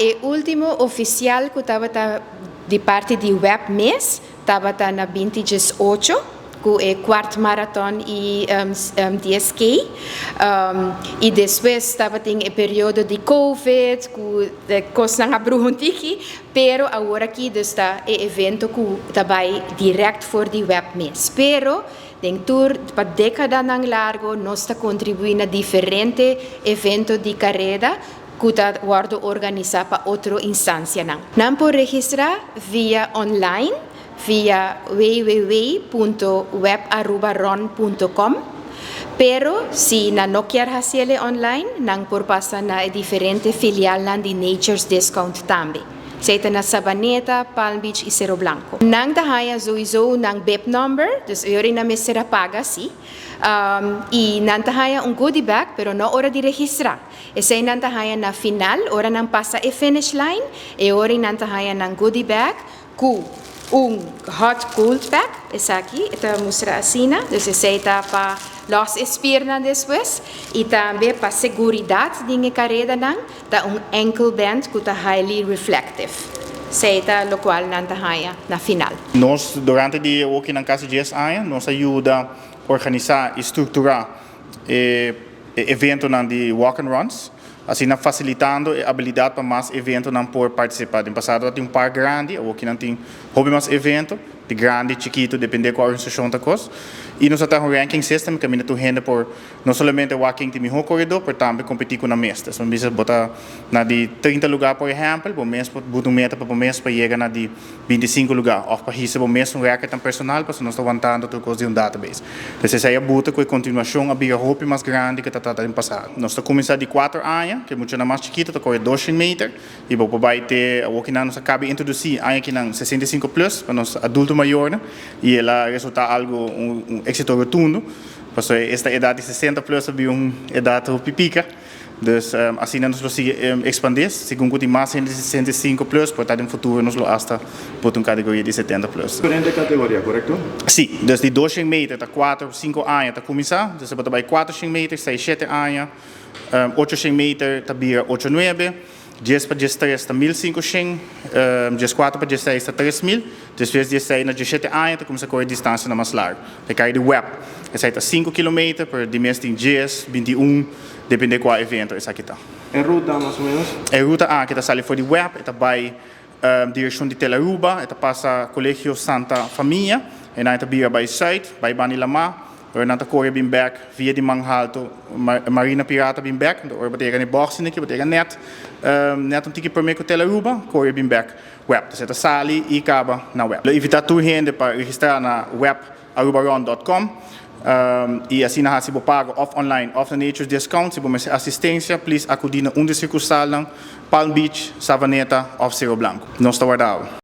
E ultimo oficial cu tabata di parti di WEB mes tabata na 2018 cu e kwart marathon y 10K. Y despues tabatin e periodo di COVID, cu cosnan a bruha un tiki, pero awor aki ta e evento cu ta bay direct for di WEB mes. Pero den tur pa decadanan largo nos ta contribui na diferente evento di careda cu ta wordo organisa pa otro instancianan. Nan por registra via online via www.webarubarun.com. Pero si nan no kier haci online, nan por pasa na diferente filialnan di Nature's Discount tambe. Sea na Savaneta, Palm Beach y Cerro Blanco. Nan ta haya sowieso nan bib number, dus ora nan mester a paga si. Y nan ta haya un goodie bag, pero no ora di registra. Esey nan ta haya na final, ora nan pasa e finish line, e ora nan ta haya nan goodie bag cu un hot cold pack, esaki, ta mustra asina, dus esey ta pa los spiernan despues, y tambe pa seguridad di caredanan, ta un ankle band cu ta highly reflective. Esey ta locual nan ta haya na final. Nos, durante di loke na casi 10 aña, nos a yuda organisa y structura eventonan di walk and runs, asina facilitando e habilidad pa mas eventonan por participa. Den pasado tin un par grandi, awor aki nan tin hopi mas evento, di grandi, chikito, depende cua organisacion ta cos. Y nos tin un ranking system cu caminda tur hende por no solamente wak ken ta miho coredo, pero tambe competi cu nan mes. Anto, bisa bo ta na di 30 luga, por ehempel, bo mes por un meta pa mes pa yega na di 25 luga, of pa hisa bo mes un record personal, pa nos ta wantando tur cos den un database. Anto, esey a buta cu continuacion a bira hopi mas grandi cu tabata den pasado. Nos ta cuminsa di 4 aña, cu mucha mas chikito, ta core 200 meter, y bo bay te loke nos a caba di introduci aña aki na 65 plus pa nos adulto mayor, ne? Y el a resulta algo un exito rotundo. Paso esta edad di 60 plus ta un edad pipica. Dus asina nos lo sigui expandi, segun cu tin mas hende 65 plus, por ta den futuro nos lo hasta pone un categoria di 70 plus. Diferente categoria, corecto? Si, dus di 200 meter ta 4, 5 aña ta cuminsa, dus bo ta bay 400 meter, 6, 7 aña, 800 meter ta bira 8, 9, 10 pa 13 ta 1500, 14 pa 16 ta 3000, despues 16 na 17 aña ta cuminsa core distancia mas largo. Ta cay di WEB. Esey ta 5 km, pero di mes tin 10, 21, depende cua evento esaki ta. E ruta, mas o menos? E ruta aki ta sali for di WEB, ta bay direccion di Telaruba, ta pasa Colegio Santa Famia, y nan ta bira bay zuid, bay band'i lama, ora nan ta core bin back via di Manhalto, Marina Pirata bin back, ora bo ta yega na boxing aki, bo ta yega net un tiki prome cu Telaruba, core bin back WEB. Anto, ta sali y caba na WEB. Invita tur hende pa registra na webarubarun.com y asina haci bo pago of online of na Nature's Discount. Si bo mester asistencia, please acudi na un di sucursalnan, Palm Beach, Savaneta of Cerro Blanco. Nos ta warda.